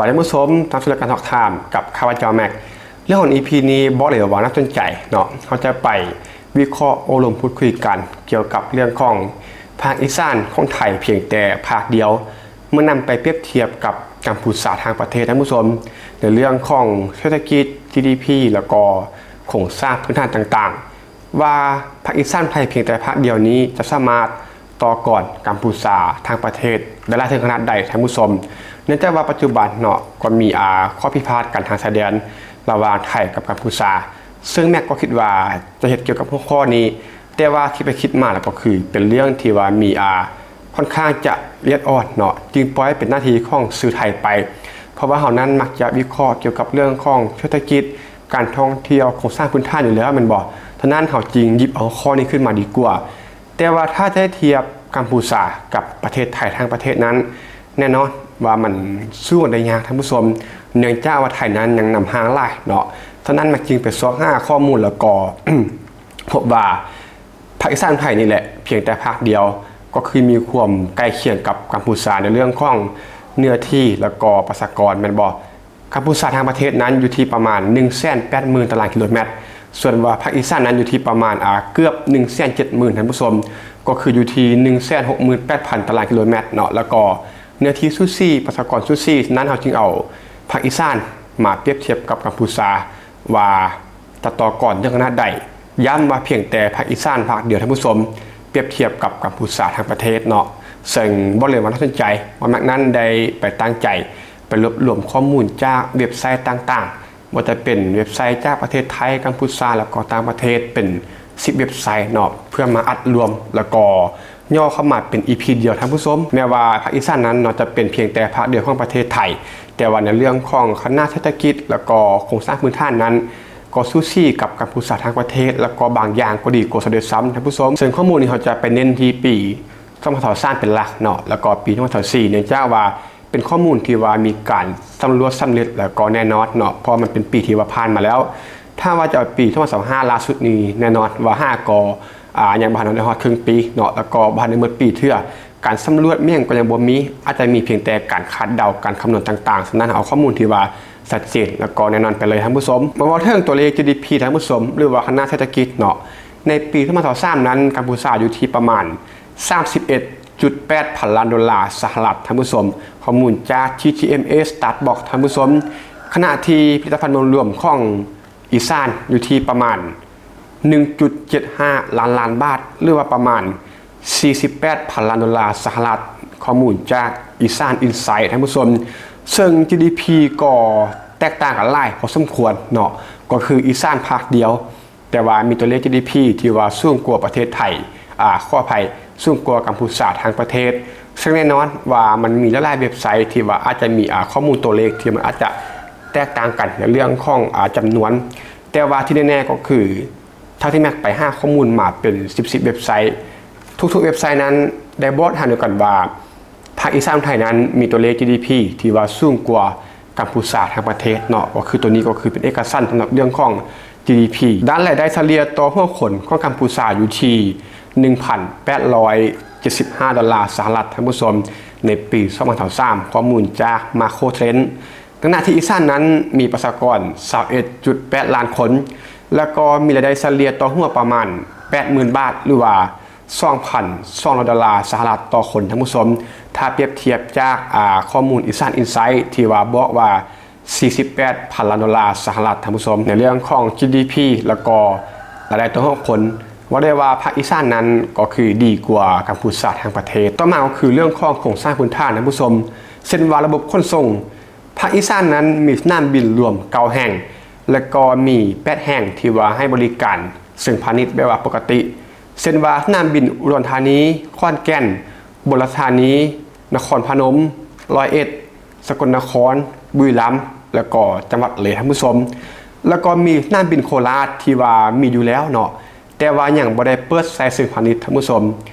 ບາຍດີທ່ານຜູ້ຊົມ, ຕາມສູ່ລາຍການ Talk Time ກັບຂ້າພະເຈົ້າ Max. ເລື່ອງຂອງ ອີ ພີ ນີ້ ບອກເລີຍວ່າໜ້າສົນໃຈເນາະ. ເຮົາຈະໄປວິເຄາະໂອ້ລົມພູດຄຸຍກັນກ່ຽວກັບເລື່ອງຂອງພາກອີສານຂອງໄທພຽງແຕ່ພາກດຽວ ເມື່ອນຳໄປປຽບທຽບກັບກັມພູຊາທາງປະເທດ, ທ່ານຜູ້ຊົມ, ໃນເລື່ອງຂອງເສດຖະກິດ, ຈີດີພີ ແລ້ວກໍໂຄງສ້າງພື້ນຖານຕ່າງໆ ວ່າພາກອີສານໄທພຽງແຕ່ພາກດຽວນີ້ຈະສາມາດຕໍ່ກອນກັມພູຊາທາງປະເທດໄດ້ຫຼາຍເຖິງຂະໜາດໃດ, ທ່ານຜູ້ຊົມ. ເນື່ອງຈາກວ່າປັດຈຸບັນເນາະ ກໍມີ ອາ ຂໍ້ພິພາດກັນທາງຊາຍແດນລະຫວ່າງໄທກັບກັມພູຊາ, ເຊິ່ງ Max ກໍຄິດວ່າຈະເຮັດກ່ຽວກັບຫົວຂໍ້ນີ້, ແຕ່ວ່າຄິດໄປຄິດມາແລ້ວກໍຄືເປັນເລື່ອງທີ່ວ່າມີ ອາ ຂ້ອນຂ້າງຈະລະອຽດອ່ອນເນາະ, ຈຶ່ງປ່ອຍເປັນໜ້າທີ່ຂອງສື່ໄທໄປ, ເພາະວ່າເຮົານັ້ນມັກຈະວິເຄາະກ່ຽວກັບເລື່ອງຂອງເສດຖະກິດ, ການທ່ອງທ່ຽວ, ໂຄງສ້າງພື້ນຖານຢູ່ແລ້ວແມ່ນບໍ່? ສະນັ້ນເຮົາຈຶ່ງຫຍິບເອົາຂໍ້ນີ້ຂຶ້ນມາດີກວ່າ. ແຕ່ວ່າຖ້າຈະໃຫ້ທຽບກັມພູຊາກັບປະເທດໄທທັງປະເທດນັ້ນ, ແນ່ນອນວ່າມັນສູ້ກັນໄດ້ຍາກ, ທ່ານຜູ້ຊົມ, ເນື່ອງຈາກວ່າໄທນັ້ນຍັງນຳຫ່າງຫຼາຍເນາະ. ສະນັ້ນມັກຈຶ່ງໄປຊອກຫາຂໍ້ມູນ ແລ້ວກໍ ພົບວ່າພາກອີສານໄທນີ້ແຫຼະ ພຽງແຕ່ພາກດຽວ ກໍຄືມີຄວາມໃກ້ຄຽງກັບກັມພູຊາໃນເລື່ອງຂອງເນື້ອທີ່ ແລ້ວກໍປະຊາກອນ, ແມ່ນບໍ່? ກັມພູຊາທາງປະເທດນັ້ນຢູ່ທີ່ປະມານໜຶ່ງແສນແປດໝື່ນຕາລາງກິໂລແມັດ, ສ່ວນວ່າພາກອີສານນັ້ນຢູ່ທີ່ປະມານ ອາ ເກືອບໜຶ່ງແສນເຈັດໝື່ນ, ທ່ານຜູ້ຊົມ, ກໍຄືຢູ່ທີ່ໜຶ່ງແສນຫົກໝື່ນແປດພັນຕາລາງກິໂລແມັດເນາະ. ແລ້ວກໍເນື້ອທີ່ສູສີ, ປະຊາກອນສູສີ, ສະນັ້ນເຮົາຈຶ່ງເອົາພາກອີສານມາປຽບທຽບກັບກັມພູຊາ ວ່າຈະຕໍ່ກອນເຖິງຂະໜາດໃດ, ຢ້ຳວ່າພຽງແຕ່ພາກອີສານພາກດຽວ, ທ່ານຜູ້ຊົມ, ປຽບທຽບກັບກັມພູຊາທັງປະເທດເນາະ. ເຊິ່ງບອກເລີຍວ່າໜ້າສົນໃຈ, ວ່າ Max ນັ້ນໄດ້ໄປຕັ້ງໃຈໄປລວບລວມຂໍ້ມູນຈາກເວັບໄຊຕ່າງໆ, ບໍ່ວ່າຈະເປັນເວັບໄຊຈາກປະເທດໄທ, ກັມພູຊາ ແລ້ວກໍຕ່າງປະເທດເປັນສິບເວັບໄຊເນາະ, ເພື່ອມາອັດລວມ ແລ້ວກໍຫຍໍ້ເຂົ້າມາເປັນ ອີ ພີ ດຽວ, ທ່ານຜູ້ຊົມ. ແມ້ວ່າພາກອີສານນັ້ນເນາະ ຈະເປັນພຽງແຕ່ພາກດຽວຂອງປະເທດໄທ, ແຕ່ວ່າໃນເລື່ອງຂອງຂະໜາດເສດຖະກິດ ແລ້ວກໍໂຄງສ້າງພື້ນຖານນັ້ນ ກໍສູສີກັບກັມພູຊາທັງປະເທດ, ແລ້ວກໍບາງຢ່າງກໍດີກວ່າຊະດ້ວຍຊ້ຳ, ທ່ານຜູ້ຊົມ. ເຊິ່ງຂໍ້ມູນນີ້ເຮົາຈະໄປເນັ້ນທີ່ປີສອງພັນຊາວສາມເປັນຫຼັກເນາະ, ແລ້ວກໍປີສອງພັນຊາວສີ່ ເນື່ອງຈາກວ່າເປັນຂໍ້ມູນທີ່ວ່າມີການສຳຫຼວດສຳເລັດ ແລ້ວກໍແນ່ນອນເນາະ, ເພາະວ່າມັນເປັນປີທີ່ວ່າຜ່ານມາແລ້ວ. ຖ້າວ່າຈະເອົາປີສອງພັນຊາວຫ້າລ່າສຸດນີ້ ແນ່ນອນວ່າຫາກໍ ອາ ຍັງບໍ່ທັນໄດ້ຮອດເຄິ່ງປີເນາະ, ແລ້ວກໍບໍ່ທັນໄດ້ໝົດປີເທື່ອ. ການສຳຫຼວດແມ່ນກໍຍັງບໍ່ມີ, ອາດຈະມີພຽງແຕ່ການຄາດເດົາ, ການຄຳນວນຕ່າງໆ, ສະນັ້ນເຮົາເອົາຂໍ້ມູນທີ່ວ່າຊັດເຈນ ແລ້ວກໍແນ່ນອນໄປເລີຍ, ທ່ານຜູ້ຊົມ. ມາເວົ້າເຖິງຕົວເລກ ຈີດີພີ ທ່ານຜູ້ຊົມ, ຫຼືວ່າຂະໜາດເສດຖະກິດເນາະ, ໃນປີສອງພັນຊາວສາມນັ້ນ ກັມພູຊາຢູ່ທີ່ປະມານສາມສິບເອັດຈຸດແປດພັນລ້ານໂດລາສະຫະລັດ, ທ່ານຜູ້ຊົມ. ຂໍ້ມູນຈາກ ທີທີເອັມເອ ສະຕາດບັອກ ທ່ານຜູ້ຊົມ. ຂະນະທີ່ຜະລິດຕະພັນມວນລວມຂອງອີສານຢູ່ທີ່ປະມານໜຶ່ງຈຸດເຈັດຫ້າລ້ານລ້ານບາດ, ຫຼືວ່າປະມານສີ່ສິບແປດພັນລ້ານໂດລາສະຫະລັດ, ຂໍ້ມູນຈາກ Asian Insight, ທ່ານຜູ້ຊົມ. ເຊິ່ງ ຈີດີພີ ກໍແຕກຕ່າງກັນຫຼາຍພໍສົມຄວນເນາະ, ກໍຄືອີສານພາກດຽວ, ແຕ່ວ່າມີຕົວເລກ ຈີດີພີ ທີ່ວ່າສູງກວ່າປະເທດໄທ, ອາ, ຂໍອະໄພ, ສູງກວ່າກັມພູຊາທັງປະເທດ. ເຊິ່ງແນ່ນອນວ່າມັນມີຫຼາຍໆເວັບໄຊທີ່ວ່າອາດຈະມີ, ອາ, ຂໍ້ມູນຕົວເລກທີ່ມັນອາດຈະແຕກຕ່າງກັນໃນເລື່ອງຂອງ, ອາ, ຈຳນວນ. ແຕ່ວ່າທີ່ແນ່ໆກໍຄື ເທົ່າທີ່ Max ໄປຫາຂໍ້ມູນມາເປັນສິບໆເວັບໄຊ, ທຸກໆເວັບໄຊນັ້ນໄດ້ບອກທາງດຽວກັນວ່າ ພາກອີສານຂອງໄທນັ້ນມີຕົວເລກ ຈີດີພີ ທີ່ວ່າສູງກວ່າກັມພູຊາທັງປະເທດເນາະ, ກໍຄືຕົວນີ້ກໍຄືເປັນເອກະສັນສຳລັບເລື່ອງຂອງ ຈີດີພີ. ດ້ານລາຍໄດ້ສະເລ່ຍຕໍ່ຫົວຄົນຂອງກັມພູຊາຢູ່ທີ່ໜຶ່ງພັນແປດຮ້ອຍເຈັດສິບຫ້າໂດລາສະຫະລັດ, ທ່ານຜູ້ຊົມ, ໃນປີສອງພັນຊາວສາມ, ຂໍ້ມູນຈາກ Macro Trends. ຂະນະທີ່ອີສານນັ້ນມີປະຊາກອນຊາວເອັດຈຸດແປດລ້ານຄົນ, ແລ້ວກໍມີລາຍໄດ້ສະເລ່ຍຕໍ່ຫົວປະມານແປດໝື່ນບາດ ຫຼືວ່າສອງພັນສອງຮ້ອຍໂດລາສະຫະລັດຕໍ່ຄົນ, ທ່ານຜູ້ຊົມ. ຖ້າປຽບທຽບຈາກ, ອາ, ຂໍ້ມູນ Asian Insight ທີ່ວ່າບອກວ່າສີ່ສິບແປດພັນລ້ານໂດລາສະຫະລັດ, ທ່ານຜູ້ຊົມ. ໃນເລື່ອງຂອງ ຈີດີພີ ແລ້ວກໍລາຍໄດ້ຕໍ່ຫົວຄົນ, ເວົ້າໄດ້ວ່າພາກອີສານນັ້ນກໍຄືດີກວ່າກັມພູຊາທັງປະເທດ. ຕໍ່ມາກໍຄືເລື່ອງຂອງໂຄງສ້າງພື້ນຖານ, ທ່ານຜູ້ຊົມ, ເຊັ່ນວ່າລະບົບຂົນສົ່ງ ພາກອີສານນັ້ນມີສະໜາມບິນລວມເກົ້າແຫ່ງ ແລະກໍມີແປດແຫ່ງທີ່ວ່າໃຫ້ບໍລິການເຊີງພານິດແບບວ່າປົກກະຕິ ເຊັ່ນວ່າສະໜາມບິນອຸດອນທານີ, ຂອນແກ່ນ, ອຸບົນລາຊະທານີ, ນະຄອນພະນົມ, ຮ້ອຍເອັດ, ສະກົນນະຄອນ, ບຸລີລຳ ແລະກໍຈັງຫວັດເລີຍ, ທ່ານຜູ້ຊົມ. ແລະກໍມີສະໜາມບິນໂຄລາດທີ່ວ່າມີຢູ່ແລ້ວເນາະ, ແຕ່ວ່າຍັງບໍ່ໄດ້ເປີດໃຊ້ເຊີງພານິດ, ທ່ານຜູ້ຊົມ.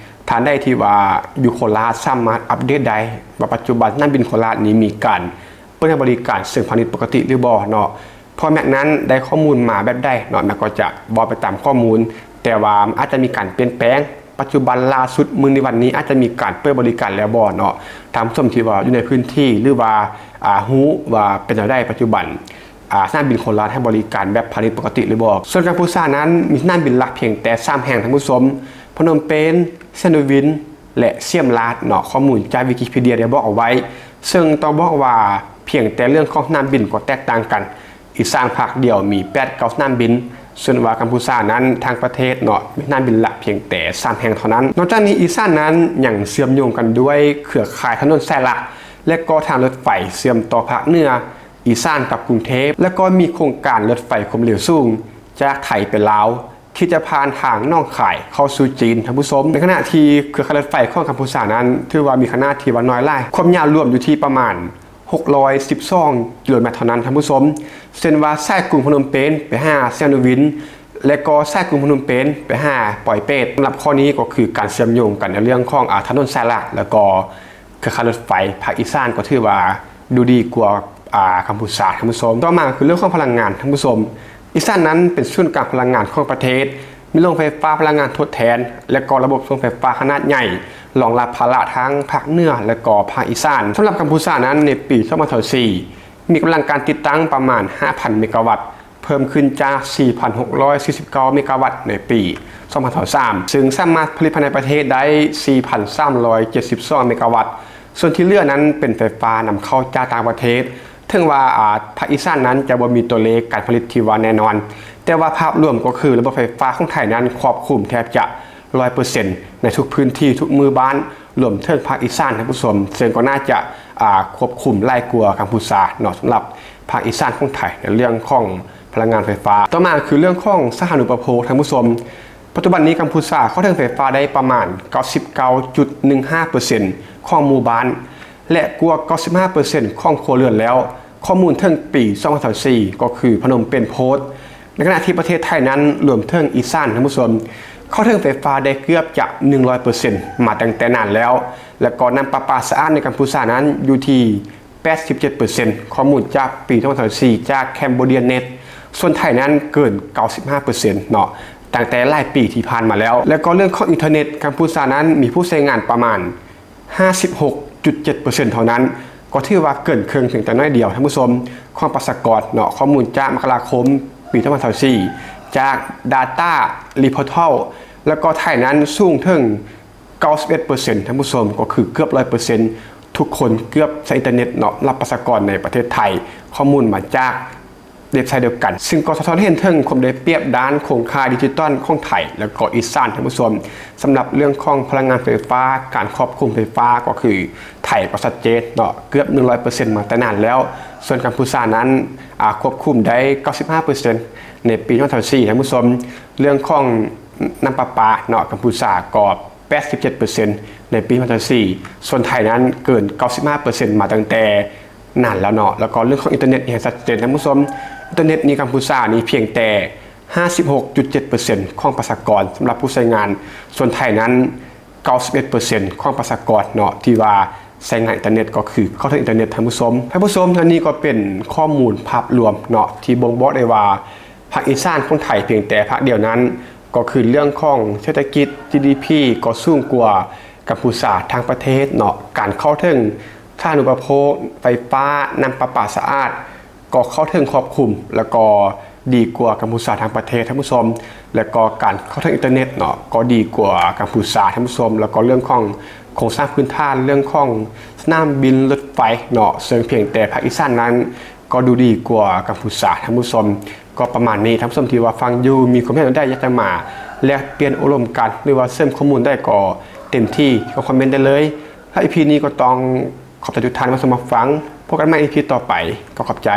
ທ່ານໃດທີ່ວ່າຢູ່ໂຄລາດສາມາດອັບເດດໄດ້ວ່າປັດຈຸບັນສະໜາມບິນໂຄລາດນີ້ມີການເປີດໃຫ້ບໍລິການເຊີງພານິດປົກກະຕິຫຼືບໍ່ເນາະ. ເພາະ Max ນັ້ນໄດ້ຂໍ້ມູນມາແບບໃດເນາະ, Max ກໍຈະເວົ້າໄປຕາມຂໍ້ມູນ, ແຕ່ວ່າມັນອາດຈະມີການປ່ຽນແປງ ປັດຈຸບັນລ່າສຸດ ມື້ນີ້ວັນນີ້ອາດຈະມີການເປີດບໍລິການແລ້ວບໍ່ເນາະ? ທ່ານຜູ້ຊົມທີ່ວ່າຢູ່ໃນພື້ນທີ່ ຫຼືວ່າ ອ່າ ຮູ້ວ່າເປັນແນວໃດປັດຈຸບັນ ອ່າ ສະໜາມບິນໂຄລາດໃຫ້ບໍລິການແບບພານິດປົກກະຕິຫຼືບໍ່? ສ່ວນກຳພູຊານັ້ນ ມີສະໜາມບິນຫຼັກພຽງແຕ່ສາມແຫ່ງ ທ່ານຜູ້ຊົມ, ພະນົມເປນ, ຊຽນໂດວິນ ແລະ ຊຽມລາດເນາະ. ຂໍ້ມູນຈາກວິກິພີເດຍໄດ້ບອກເອົາໄວ້, ເຊິ່ງຕ້ອງບອກວ່າພຽງແຕ່ເລື່ອງຂອງສະໜາມບິນກໍແຕກຕ່າງກັນ. ອີສານພາກດຽວມີແປດເກົ້າສະໜາມບິນ, ສ່ວນວ່າກຳພູຊານັ້ນ ທາງປະເທດເນາະ ມີສະໜາມບິນຫຼັກພຽງແຕ່ສາມແຫ່ງເທົ່ານັ້ນ. ນອກຈາກນີ້ ອີສານນັ້ນຍັງເຊື່ອມໂຍງກັນດ້ວຍເຄືອຂ່າຍຖະໜົນສາຍຫຼັກ ແລະ ກໍທາງລົດໄຟເຊື່ອມຕໍ່ພາກເໜືອ, ອີສານກັບກຸງເທບ ແລະ ກໍມີໂຄງການລົດໄຟຄວາມເລັວສູງຈາກໄທໄປລາວ ທີ່ຈະຜ່ານທາງໜອງຄາຍເຂົ້າສູ່ຈີນ, ທ່ານຜູ້ຊົມ. ໃນຂະນະທີ່ເຄືອຂ່າຍລົດໄຟຂອງກຳພູຊານັ້ນ ຖືວ່າມີຂະໜາດທີ່ວ່ານ້ອຍຫຼາຍ, ຄວາມຍາວລວມຢູ່ທີ່ປະມານຫົກຮ້ອຍສິບສອງກິໂລແມັດເທົ່ານັ້ນ, ທ່ານຜູ້ຊົມ, ເຊັ່ນວ່າສາຍກຸງພະນົມເປນໄປຫາຊຽງໂດວິນ ແລະ ກໍສາຍກຸງພະນົມເປນໄປຫາປອຍເປດ. ສຳລັບຂໍ້ນີ້ກໍຄືການເຊື່ອມໂຍງກັນໃນເລື່ອງຂອງ ອາ ຖະໜົນສາຍຫຼັກ ແລ້ວກໍເຄືອຂ່າຍລົດໄຟພາກອີສານ ກໍຖືວ່າດູດີກວ່າ ອາ ກຳພູຊາ, ທ່ານຜູ້ຊົມ. ຕໍ່ມາກໍຄືເລື່ອງຂອງພະລັງງານ, ທ່ານຜູ້ຊົມ. ອີສານນັ້ນເປັນສູນກາງພະລັງງານຂອງປະເທດ, ມີໂຮງໄຟຟ້າພະລັງງານທົດແທນ ແລະ ກໍລະບົບສົ່ງໄຟຟ້າຂະໜາດໃຫຍ່ ຮອງຮັບພາລະທາງພາກເໜືອ ແລະ ກໍພາກອີສານ. ສຳລັບກຳພູຊານັ້ນ ໃນປີສອງພັນຊາວສີ່ ມີກຳລັງການຕິດຕັ້ງປະມານຫ້າພັນເມກາວັດ, ເພີ່ມຂຶ້ນຈາກສີ່ພັນຫົກຮ້ອຍສີ່ສິບເກົ້າເມກາວັດໃນປີສອງພັນຊາວສາມ ຊຶ່ງສາມາດຜະລິດພາຍໃນປະເທດໄດ້ສີ່ພັນສາມຮ້ອຍເຈັດສິບສອງເມກາວັດ, ສ່ວນທີ່ເຫຼືອນັ້ນເປັນໄຟຟ້ານຳເຂົ້າຈາກຕ່າງປະເທດ. ເຖິງວ່າ ອາ ພາກອີສານນັ້ນຈະບໍ່ມີຕົວເລກການຜະລິດທີ່ວ່າແນ່ນອນ, ແຕ່ວ່າພາບລວມກໍຄືລະບົບໄຟຟ້າຂອງໄທນັ້ນຄວບຄຸມແທບຈະຮ້ອຍເປີເຊັນໃນທຸກພື້ນທີ່, ທຸກໝູ່ບ້ານ, ລວມເຖິງພາກອີສານ, ທ່ານຜູ້ຊົມ, ເຊິ່ງກໍໜ້າຈະ ອາ ຄວບຄຸມຫຼາຍກວ່າກຳພູຊາເນາະ, ສຳລັບພາກອີສານຂອງໄທໃນເລື່ອງຂອງພະລັງງານໄຟຟ້າ. ຕໍ່ມາຄືເລື່ອງຂອງສາທາລະນຸປະໂພກ, ທ່ານຜູ້ຊົມ. ປັດຈຸບັນນີ້ກຳພູຊາເຂົ້າເຖິງໄຟຟ້າໄດ້ປະມານເກົ້າສິບເກົ້າຈຸດໜຶ່ງຫ້າເປີເຊັນຂອງໝູ່ບ້ານ ແລະ ກວ່າເກົ້າສິບຫ້າເປີເຊັນຂອງຄົວເຮືອນແລ້ວ. ຂໍ້ມູນເຖິງປີສອງພັນຊາວສີ່ ກໍຄືພະນົມເປັນໂພດ, ໃນຂະນະທີ່ປະເທດໄທນັ້ນ ລວມເຖິງອີສານ, ທ່ານຜູ້ຊົມ, ເຂົ້າເຖິງໄຟຟ້າໄດ້ເກືອບຈະໜຶ່ງຮ້ອຍເປີເຊັນມາຕັ້ງແຕ່ນານແລ້ວ, ແລະ ກໍນ້ຳປະປາສະອາດໃນກຳພູຊານັ້ນຢູ່ທີ່ແປດສິບເຈັດເປີເຊັນ, ຂໍ້ມູນຈາກປີສອງພັນຊາວສີ່ ຈາກ Cambodia Net. ສ່ວນໄທນັ້ນເກີນເກົ້າສິບຫ້າເປີເຊັນເນາະ ຕັ້ງແຕ່ຫຼາຍປີທີ່ຜ່ານມາແລ້ວ. ແລະ ກໍເລື່ອງຂອງອິນເຕີເນັດ, ກຳພູຊານັ້ນມີຜູ້ໃຊ້ງານປະມານ ຫ້າສິບຫົກຈຸດເຈັດເປີເຊັນເທົ່ານັ້ນ, ກໍຖືວ່າເກີນເຄິ່ງພຽງແຕ່ໜ້ອຍດຽວ, ທ່ານຜູ້ຊົມ, ຂອງປະຊາກອນເນາະ. ຂໍ້ມູນຈາກມະກະລາຄົມປີສອງພັນຊາວສີ່ ຈາກ Data Reportal. ແລ້ວກໍໄທນັ້ນສູງເຖິງເກົ້າສິບເອັດເປີເຊັນ, ທ່ານຜູ້ຊົມ, ກໍຄືເກືອບຮ້ອຍເປີເຊັນ, ທຸກຄົນເກືອບໃຊ້ອິນເຕີເນັດເນາະ, ສຳລັບປະຊາກອນໃນປະເທດໄທ. ຂໍ້ມູນມາຈາກ ເວັບໄຊດຽວກັນ, ຊຶ່ງກໍສະທ້ອນໃຫ້ເຫັນເຖິງຄວາມໄດ້ປຽບດ້ານໂຄງຂ່າຍດິຈິຕອນຂອງໄທ ແລະ ກໍອີສານ, ທ່ານຜູ້ຊົມ. ສຳລັບເລື່ອງຂອງພະລັງງານໄຟຟ້າ, ການຄວບຄຸມໄຟຟ້າ, ກໍຄືໄທກໍຊັດເຈນເນາະ, ເກືອບໜຶ່ງຮ້ອຍເປີເຊັນມາແຕ່ນານແລ້ວ. ສ່ວນກຳພູຊານັ້ນ ອາ ຄວບຄຸມໄດ້ເກົ້າສິບຫ້າເປີເຊັນໃນປີສອງພັນຊາວສີ່, ທ່ານຜູ້ຊົມ. ເລື່ອງຂອງນ້ຳປະປາເນາະ, ກຳພູຊາກໍ ແປດສິບເຈັດເປີເຊັນໃນປີສອງພັນຊາວສີ່, ສ່ວນໄທນັ້ນເກີນເກົ້າສິບຫ້າເປີເຊັນມາຕັ້ງແຕ່ນານແລ້ວເນາະ. ແລ້ວກໍເລື່ອງຂອງອິນເຕີເນັດນີ້ໃຫ້ຊັດເຈນ, ທ່ານຜູ້ຊົມ. ອິນເຕີເນັດນີ້ກຳພູຊານີ້ພຽງແຕ່ຫ້າສິບຫົກຈຸດເຈັດເປີເຊັນຂອງປະຊາກອນສຳລັບຜູ້ໃຊ້ງານ, ສ່ວນໄທນັ້ນເກົ້າສິບເອັດເປີເຊັນຂອງປະຊາກອນເນາະ ທີ່ວ່າໃຊ້ງານອິນເຕີເນັດ, ກໍຄືເຂົ້າເຖິງອິນເຕີເນັດ, ທ່ານຜູ້ຊົມ. ທ່ານຜູ້ຊົມ, ອັນນີ້ກໍເປັນຂໍ້ມູນພາບລວມເນາະ ທີ່ບົ່ງບອກໄດ້ວ່າ ພາກອີສານຂອງໄທພຽງແຕ່ພາກດຽວນັ້ນ ກໍຄືເລື່ອງຂອງເສດຖະກິດ ຈີດີພີ ກໍສູງກວ່າກຳພູຊາທັງປະເທດເນາະ, ການເຂົ້າເຖິງສາທາລະນຸປະໂພກ, ໄຟຟ້າ, ນ້ຳປະປາສະອາດ ກໍເຂົ້າເຖິງຄອບຄຸມ ແລ້ວກໍດີກວ່າກຳພູຊາທັງປະເທດ, ທ່ານຜູ້ຊົມ. ແລ້ວກໍການເຂົ້າເຖິງອິນເຕີເນັດເນາະ ກໍດີກວ່າກຳພູຊາ, ທ່ານຜູ້ຊົມ. ແລ້ວກໍເລື່ອງຂອງໂຄງສ້າງພື້ນຖານ, ເລື່ອງຂອງສະໜາມບິນ, ລົດໄຟເນາະ, ເຊິ່ງພຽງແຕ່ພາກອີສານນັ້ນ ກໍດູດີກວ່າກຳພູຊາ, ທ່ານຜູ້ຊົມ. ກໍປະມານນີ້, ທ່ານຜູ້ຊົມທີ່ວ່າຟັງຢູ່ ມີຄວາມເຫັນແນວໃດ ຢາກຈະມາແລກປ່ຽນໂອ້ລົມກັນ ຫຼືວ່າເສີມຂໍ້ມູນໃດກໍເຕັມທີ່ ກໍຄອມເມັນໄດ້ເລີຍ. ແລະ ອີພີນີ້ກໍຕ້ອງຂອບໃຈທຸກທ່ານທີ່ມາຊົມມາຟັງ. ພົບກັນໃໝ່ ອີພີຕໍ່ໄປ. ກໍຂອບໃຈ.